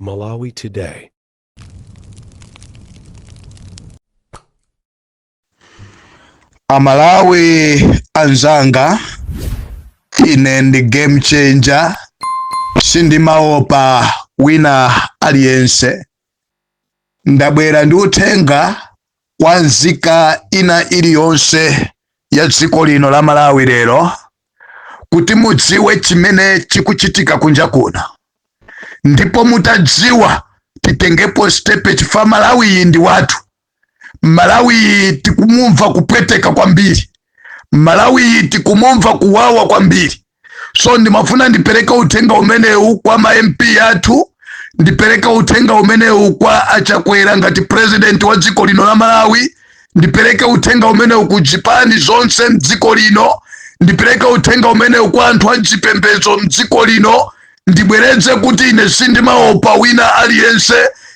Malawi Today. Amalawi anzanga, ine ndi game changer, sindimaopa wina aliyense. Ndabwera ndi uthenga kwa nzika ina iliyonse ya dziko lino la Malawi lero kuti mudziwe chimene chikuchitika kunja kuno, ndipo mutadziwa titengepo step, chifukwa Malawi iyi ndi wathu. Malawi iyi tikumumva kupweteka kwambiri, Malawi iyi tikumumva kuwawa kwambiri. So ndimafuna ndipereke uthenga umenewu kwa ma MP athu, ndipereke uthenga umenewu kwa Achakwera ngati president wa dziko lino la Malawi, ndipereke uthenga umenewu ku zipani zonse mdziko lino, ndipereke uthenga umenewu kwa anthu a chipembedzo mdziko lino. Ndibwereze kuti ine sindimaopa wina aliyense,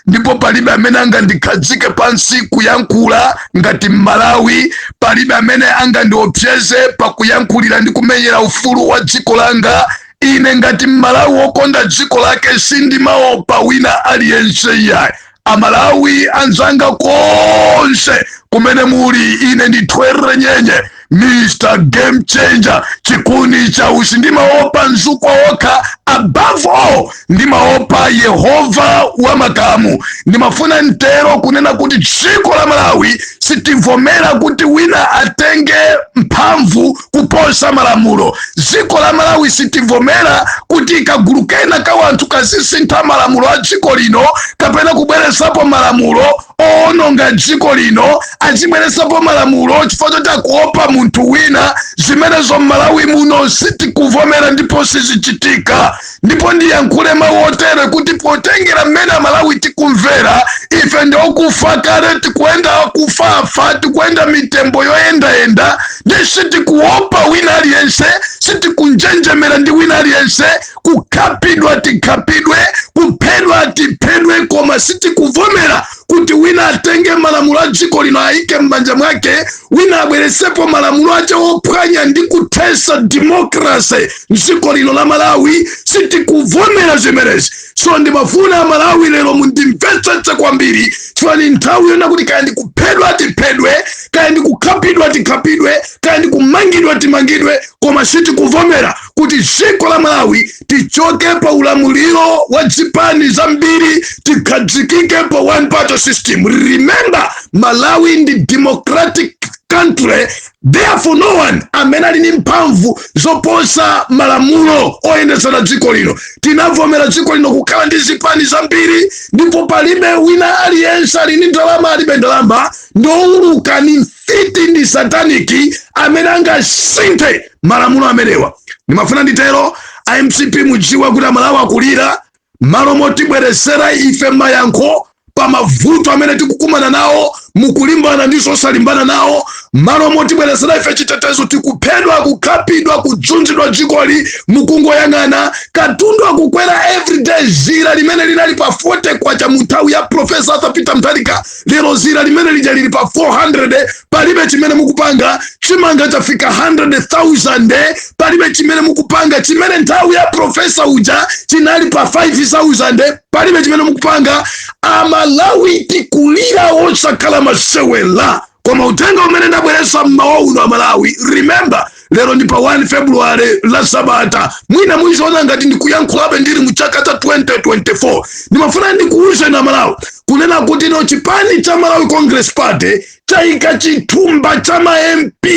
ndipo palibe amene angandikhazike pansi kuyankhula ngati Mmalawi, palibe amene angandiopseze pakuyankhulira ndi kumenyera ufulu wa dziko langa. Ine ngati Mmalawi wokonda dziko lake sindimaopa wina aliyense iyayi. Amalawi anzanga konse kumene muli, ine ndi Thwerere Nyenye, Mr Game Changer, chikuni cha usi. Ndimaopa mzukwa wokha, above all ndimaopa Yehova wa makamu. Ndimafuna ntero kunena kuti dziko la Malawi sitivomera kuti wina atenge mphamvu kuposa malamulo. Dziko la Malawi sitivomera kuti kagulu kena ka wanthu kazisintha malamulo a dziko lino kapena kubweresapo malamulo owononga dziko lino, azibweresapo malamulo chifukwa choti akuopa munthu wina. Zimenezo m'Malawi muno sitikuvomera ndipo sizichitika. Ndipo ndiyankhule mawu otere kuti potengera mmene Amalawi tikumvera, ife ndi okufa kale, tikuyenda akufafa, tikuyenda mitembo yoyendayenda, ndi sitikuopa wina aliyense, sitikunjenjemera ndi wina aliyense. Kukhapidwa tikhapidwe, kuphedwa tiphedwe, koma sitikuvomera kuti wina atenge malamulo a dziko lino ayike m'manja mwake, wina abweresepo malamulo ache ophwanya ndi kuthesa democracy mdziko lino la Malawi. Sitikuvomera zimenezi. So ndimafuna Amalawi lero mundimvetsetse kwambiri, chifukwa ni nthawi yona kuti kaya ndikuphedwa tiphedwe, kaya ndikukhapidwa tikhapidwe, kaya ndikumangidwa timangidwe, koma sitikuvomera kuti dziko la Malawi tichoke pa ulamuliro wa zipani zambiri, tikhazikike pa one party system. Remember, Malawi ndi democratic country, therefore no one amene ali ndi mphamvu zoposa malamulo oyendetsera dziko lino. Tinavomera dziko lino kukhala ndi zipani zambiri, ndipo palibe wina aliyense ali ndi ndalama, alibe ndalama, ndowuluka, ni mfiti, ndi satanic amene angasinthe malamulo amenewa. Ndimafuna nditero. IMCP, mudziwa kuti Amalawi akulira. Malo motibweresera ife mayankho pa mavuto amene tikukumana nawo, mukulimbana ndi zosalimbana nawo. Malo motibweresera ife chitetezo, tikuphedwa, kukhapidwa, kudzunzidwa dzikoli, mukungoyang'ana. Katundu akukwera everyday. Zira limene linali pa 40 kwacha mu nthawi ya Professor Arthur Peter Mutharika, lero zira limene lija lili pa 400. Palibe chimene mukupanga. Chimanga chafika 100,000, palibe chimene mukupanga. Chimene nthawi ya professor uja chinali pa 5000, palibe chimene mukupanga. Amalawi tikulira osakhala masewela. Koma uthenga umene ndabweretsa mmawa uno, Amalawi, remember, lero ndi pa 1 February la Sabata. Mwina muizoona ngati ndikuyankhulabe ndili mu chaka cha 2024. Ndimafuna ndikuwuzeni Amalawi kunena kuti no, chipani cha Malawi Congress Party chayika chithumba cha ma MP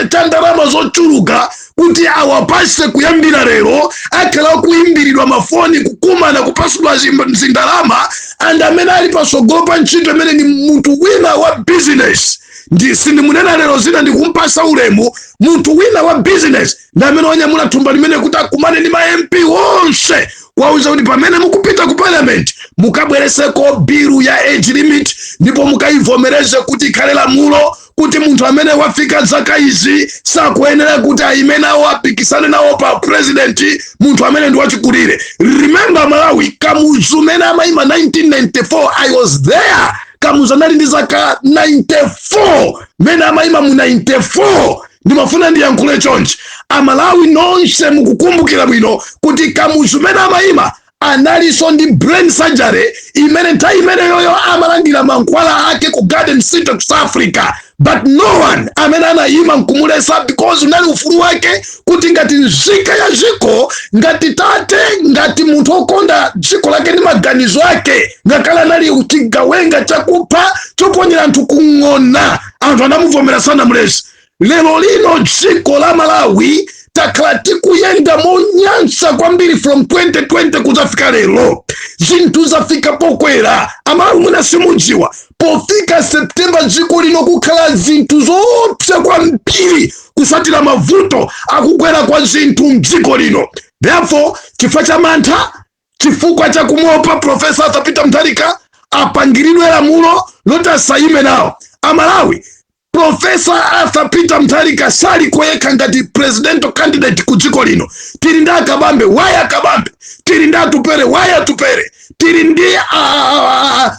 cha ndalama zochuluka kuti awapase. Kuyambira lero akhala akuimbiridwa mafoni, kukumana, kupasidwa zindalama. And amene ali pasogolo pa ntchito imene ni munthu wina wa business, ndi sindimunena lero zina, ndikumpasa ulemu. Munthu wina wa business ndi amene wanyamula thumba limene kuti akumane ndi ma MP wonse, wauza kuti pamene mukupita ku parliament mukabwereseko bill ya age limit, ndipo mukayivomereze kuti ikhale lamulo kuti munthu amene wafika zaka izi sakuyenera kuti ayime nawo, apikisane nawo pa president, munthu amene ndi wachikulire. Remember Malawi, Kamuzu mene amayima 1994, I was there. Kamuzu anali ndi zaka 94 mene amayima mu 94. Ndimafuna ndiyankhule chonchi, Amalawi nonse mukukumbukira bwino kuti Kamuzu mene amayima Analinso ndi brain surgery imene nthawi imeneyoyo amalandira mankhwala ake ku Garden City ku South Africa, but no one amene anayima nkumulesa, because unali ufulu wake kuti ngati nzika ya dziko, ngati tate, ngati munthu okonda dziko lake ndi maganizo ake. Ngakhale anali chigawenga chakupha, choponyera anthu kung'ona, anthu anamuvomera, sanamulesa. Lero lino dziko la Malawi takhala tikuyenda monyansa kwambiri from 2020 kudzafika lero. Zinthu zafika pokwera. Amalawi, mwina simudziwa, pofika September dziko lino kukhala zinthu zoopsa kwambiri kusatira mavuto akukwera kwa zinthu mdziko lino. Therefore, chifukwa cha mantha, chifukwa cha kumuopa Professor Arthur Peter Mutharika, apangiridwe lamulo loti asayime nawo. Amalawi, Professor Arthur Peter Mutharika sali koyekha ngati presidential candidate ku dziko lino. Tili ndi Akabambe. Why Akabambe? Tili ndi Atupere. Why Atupere? Tili ndi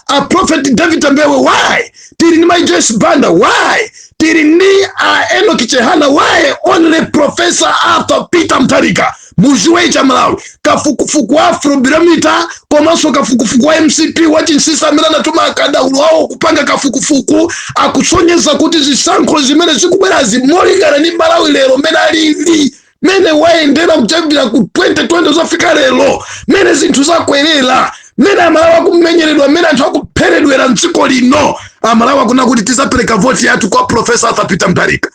a Prophet David Mbewe. Why? Tili ndi Mai Joyce Banda. Why? Tili ndi a Enoch Chihana. Why only Professor Arthur Peter Mutharika? Muziwe cha Malawi, kafukufuku wa Afrobarometer komanso kafukufuku wa MCP wa chinsisa amene anatuma akadaulo awo kupanga kafukufuku akusonyeza kuti zisankho zimene zikubwerazi, molingana ndi Malawi lero mene alili, mene wayendera kuchambira ku 2020 zafika lero, mene zinthu zakwerera, mene Amalawi akumenyeredwa, mene anthu akupheredwera mdziko lino, Amalawi akuna kuti tizapereka voti yathu kwa Professor Arthur Peter Mutharika.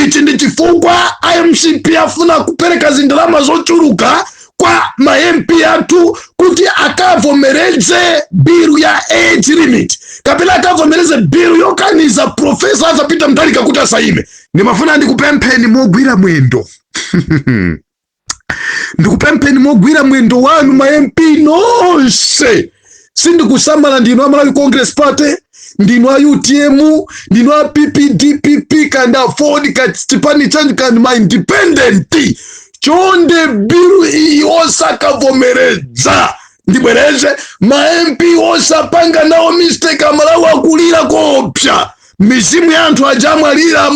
Ichi ndi chifukwa iMCP afuna kupereka zindalama zochuluka kwa ma MP athu kuti akavomereze bill ya age limit kapena akavomereze bill yokaniza Professor Arthur Peter Mutharika kuti asayime. Ndimafuna ndikupempheni mogwira mwendo, ndikupempheni mogwira mwendo wanu, ma MP nonse. Sindikusamala ndinu a Malawi Congress Party, ndinu a UTM, ndinu a PPDPP, kandi AFORD, kati chipani chanyu, kandi ma independent, chonde, bill iyi osakavomereza. Ndibwereze, ma MP osapanga nawo mistake. Amalawi akulira koopsa. Mizimu ya anthu aja amwalira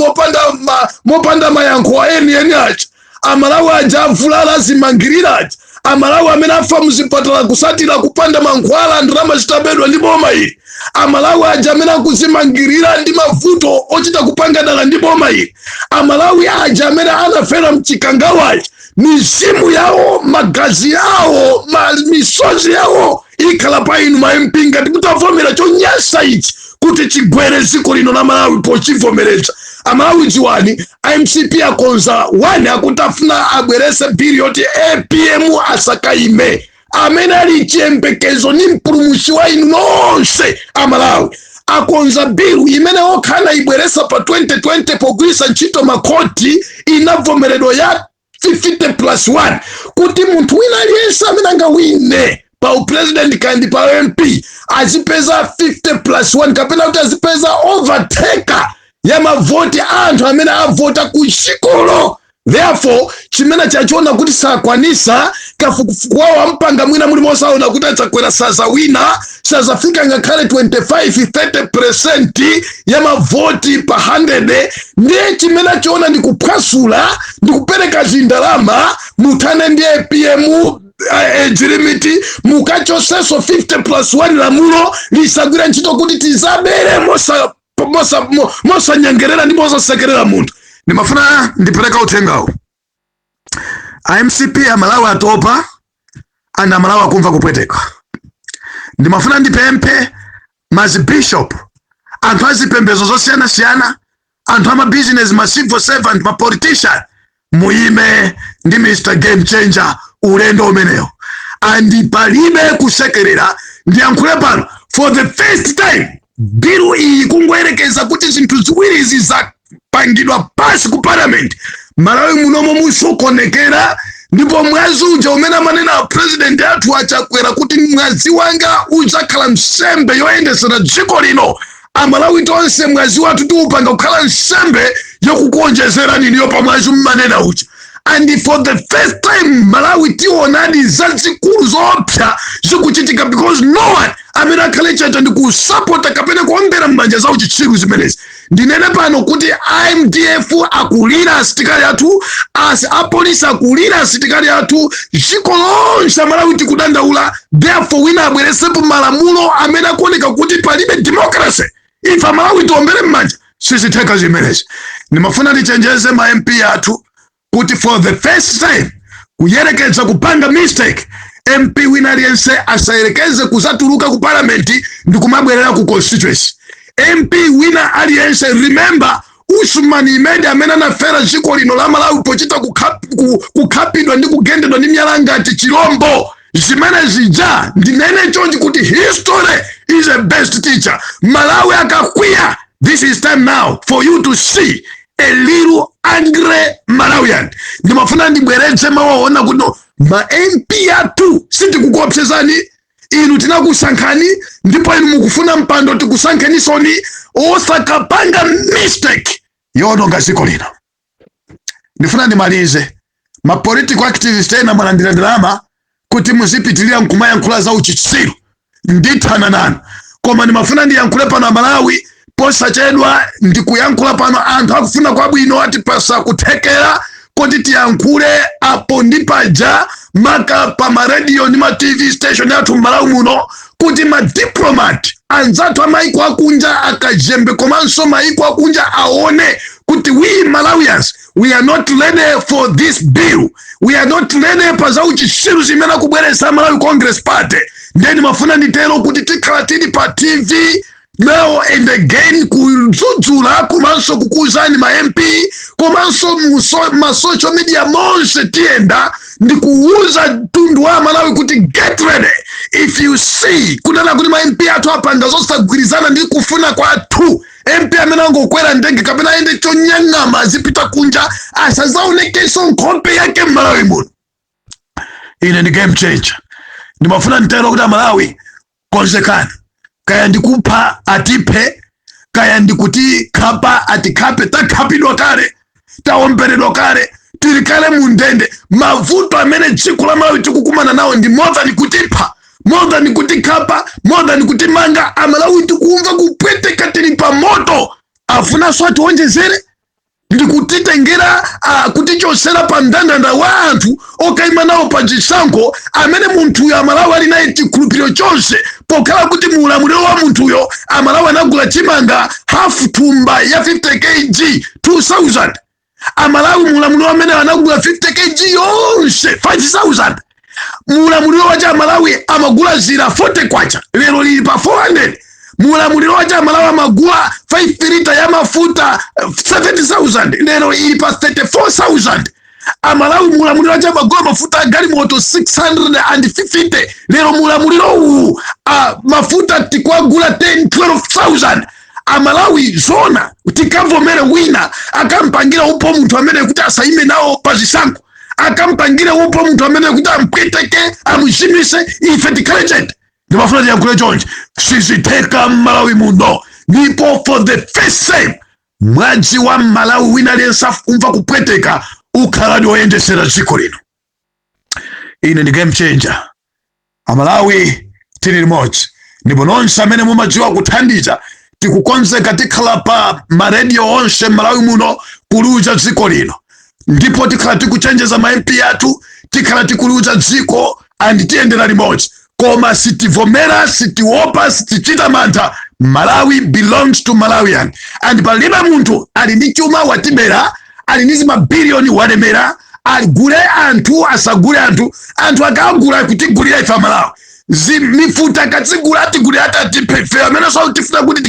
mopanda mayankho enieni aja, Amalawi aja avulala azimangirira aja, Amalawi amene afa muzipatala kusatira kupanda mankhwala, ndalama zitabedwa ndi boma ili, Amalawi aja amene akuzimangirira ndi mavuto ochita kupanga dala ndi boma ili, Amalawi aja amene anafera mchikangawachi, mizimu yawo, magazi awo, misozi yawo ikhala pa inu ma MP ngati mutavomera chonyasa ichi kuti chigwere dziko lino la Malawi pochivomereza. Amalawi, dziwani, iMCP akonza 1 akuti afuna abwerese bill yoti APM asakaime, amene ali chiyembekezo ni mpulumutsi wa inu nonse Amalawi. Akonza bill imene okha ibweresa pa 2020 pogwiritsa ntchito makhoti, inavomeredwa ya 50 plus 1, kuti munthu wina aliyense amene angawine pa upresident kandi pa MP azipeza 50 plus 1, kapena kuti azipeza overtaker ya mavoti a anthu amene avota ku chikolo. Therefore, chimene chachiona kuti sakwanisa, kafukufuku wawo ampanga mwina muli mosaona kuti achakwera sazawina, sazafika ngakhale 25 30% ya mavoti pa 100. Ndiye chimene achiona ndi kuphwasula ndi kupereka zindalama muthane ndi APM, age limit, mukachosenso 50 plus 1, lamulo lisagwira ntchito kuti tizabere mosanyengerera ndi mosasekerera munthu. Ndimafuna ndipereka uthengawo. IMCP, Amalawi atopa and Amalawi akumva kupweteka. Ndimafuna ndipemphe mazibishop, anthu azipembedzo zosiyanasiyana, anthu amabusiness, ma civil servant, ma politician, muyime ndi Mr Game Changer ulendo umenewo, and palibe kusekerera. Ndiyankhule pano, for the first time bill iyi kungoyerekeza kuti zinthu ziwiri izi zapangidwa pasi ku parliament, Malawi munomo musokonekera. Ndipo mwazi uja umene amanena president athu achakwera kuti mwazi wanga udzakhala nsembe yoyendesera dziko lino, Amalawi tonse mwazi wathu tiupanga kukhala nsembe yokukuonjezera niniyo pa mwazi mmanena uja. And for the first time Malawi tionadi zazikulu zoopsa zikuchitika, because no one amene akhale chete ndi kusapota kapena kuombera m'manja zawo chitsiru zimenezi. Ndinene pano kuti MDF akulira asitikali athu, asi apolisi akulira asitikali athu, dziko lonse Amalawi tikudandaula. Therefore, wina abweresepo malamulo amene akuoneka kuti palibe democracy, ife Amalawi tiombere m'manja? Sizitheka zimenezi. Ndimafuna ndichenjeze ma MP athu kuti for the first time kuyerekeza kupanga mistake, MP wina aliyense asayerekeze kuzatuluka ku parliament ndi kumabwerera ku constituency. MP wina aliyense, remember Usman Imedi amene anafera dziko lino la Malawi pochita kukhapidwa ndi kugendedwa ndi miyala ngati chilombo. Zimene zija, ndinene chonchi kuti history is a best teacher. Malawi akakwiya, this is time now for you to see a little angry Malawian. Ndimafuna ndibweretse mawaona kuti no, ma MP athu, sitikukuopsezani inu, tinakusankhani ndipo inu mukufuna mpando, tikusankhenisoni. Osakapanga mistake yononga dziko lino. Ndifuna ndimalize. Ma political activist ena mwalandira ndalama kuti muzipitirira nkumayankhula za uchitsiru, ndithana nanu. Koma ndimafuna ndiyankhule pano, Amalawi, posachedwa ndikuyankhula pano, anthu akufuna kwabwino atipasa kuthekera kuti tiyankhule apo ndi paja, maka pa marediyo ndi ma TV station athu m'Malawi muno, kuti ma diplomat anzathu amaiko akunja akajembe komanso maiko akunja aone kuti we Malawians, we are not ready for this bill, we are not ready pa za uchitsiru zimene akubweretsa Malawi Congress Party. Then mafuna nditero kuti tikhala tili pa TV now and again kudzudzula komanso kukuuzani ma MP, komanso ma social media monse tiyenda ndi kuuza mtundu wa Malawi kuti get ready if you see kunena kuti ma MP athu apanga zosagwirizana ndi kufuna kwathu. MP amene angokwera ndege kapena ayende chonyang'ama azipita kunja, asazaonekenso nkhope yake m'Malawi muno. Ine ndi Game Changer. Ndimafuna nditero kuti Amalawi, konzekani. Kaya ndikupha atiphe, kaya ndikuti khapa atikhape, takhapidwa kale, taomberedwa kale, tili kale mu ndende. Mavuto amene dziko la Malawi tikukumana nawo ndi more than kutipha, more than kutikhapa, more than kutimanga. Amalawi tikumva kupweteka, tili pa moto. Afunanso atiwonjezere ndikutitengera kutichosera pa mndandanda wa anthu okayima nawo pa chisankho, amene munthuyo Amalawi ali naye chikhulupiriro chonse, pokhala kuti muulamuliro wa munthuyo Amalawi anagula chimanga half thumba ya 50 kg 2000. Amalawi muulamuliro amene anagula 50 kg yonse 5000. Muulamuliro wacha Amalawi amagula zira 40 kwacha, lero lili pa 400. Muulamuliro wacha Amalawi amagula 5 lita ya mafuta 70,000, lero ili pa 34,000. Amalawi muulamuliro wacha amagula mafuta a galimoto 650, lero muulamuliro uwu mafuta tikuagula 10 12,000. Amalawi, zona tikavomere wina akampangira upo munthu amene kuti asaime nawo pa zisankho, akampangire upo munthu amene kuti ampweteke, amuzimise, ife tikhale chete? Ndimafuna tiyankhule chonchi: sizitheka m'Malawi muno. Ndipo for the first time, mwadzi wa Malawi wina aliyense akumva kupweteka ukhaladi woyendesera dziko lino. Ine ndi Game Changer. Amalawi, tili limodzi, ndipo nonse amene mumadziwa kuthandiza, tikukonzeka. Tikhala pa marediyo onse m'Malawi muno kuliuza dziko lino, ndipo tikhala tikuchenjeza ma MP athu, tikhala tikuliuza dziko and tiyendera limodzi. Koma sitivomera, sitiopa, sitichita mantha. Malawi belongs to Malawian, and palibe munthu ali ndi chuma watibera, ali ndi zimabiliyoni walemera, agule anthu asagule anthu, anthu akagula kutigulira ife Amalawi. Mifuta akatsigula atigulira, atatiphe ife amene so tifuna kuti.